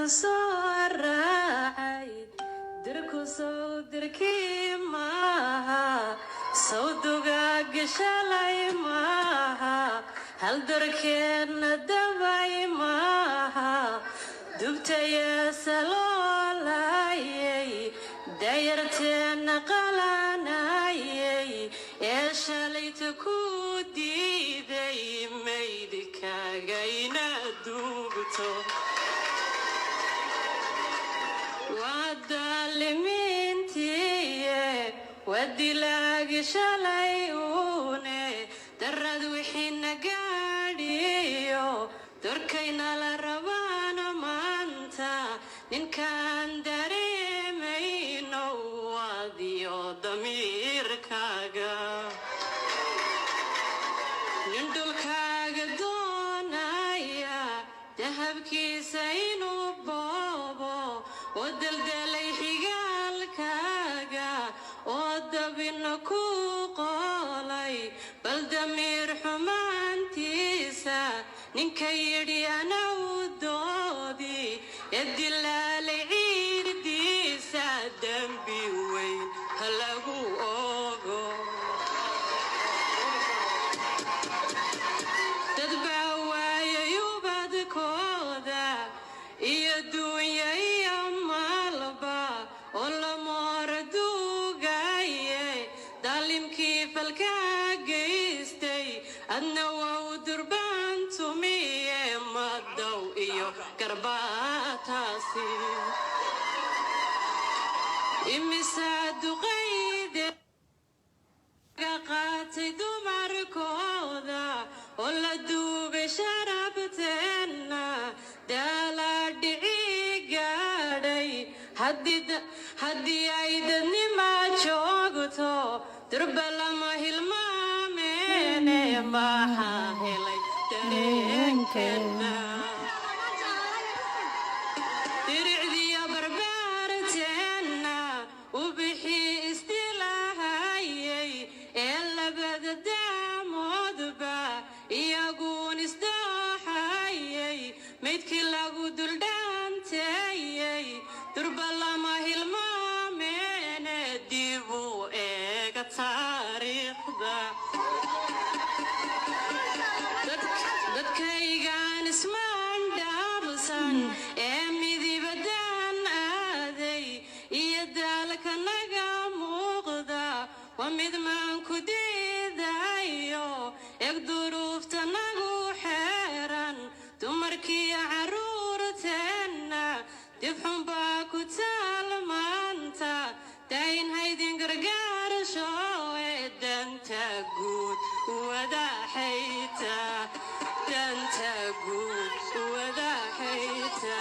Dugaaggan soo raacay dirku sow dirkii maaha, sow dugaagga shalay maaha, hal dorkeenna dabay maaha, dubtayeesa loolayay, dayarteenna qalanayay ee shalayta ku diiday maydkaagayna duugto. Waa daalimiintiye, waa dilaagi shalay uune darad wixiina gaadhiyo dorkayna la rabaana maanta ninkaan dareemayno waadiyo damiirkaaga. Nin dhulkaaga doonaya dahabkiisa inuu boobo oo deldelay xigaalkaaga oo dabina ku qoolay, bal damiir xumaantiisa ninka yidhi ana u doodi ee dilaalay ciidiisa, dembi weyn ha lagu ogo. Dad baa waayay ubadkooda iyo duunya iyo maalba oo la moora duugaye, daalimkii falkaa geystay adna waa u durbaan tumiye madow iyo garbaataasi. Imisaa duqayde qaatay dumarkooda oo la duugay sharabteenna, daalaa dhici gaadhay. Haddii ay dadnima joogto durba lama hilmaameene, maxaa helay dareenkeenna? Diricdiyo barbaarteenna u bixi isdilahayay ee labada daamoodba iyaguun isdooxayay, maydkii lagu duldhaanteeyey durba lama hilmaameene, dib u eega taariikhda. Dadkaygaan ismaan dhaabsan ee midibadan aaday iyo daalka naga muuqda waa mid maan ku diidayo. Eeg duruufta nagu xeeran, dumarkii carruurteenna dib xun baa ku taal maanta. Dayn haydin gargaarsho ee danta guud wadaxayta, danta guud wadaxayta.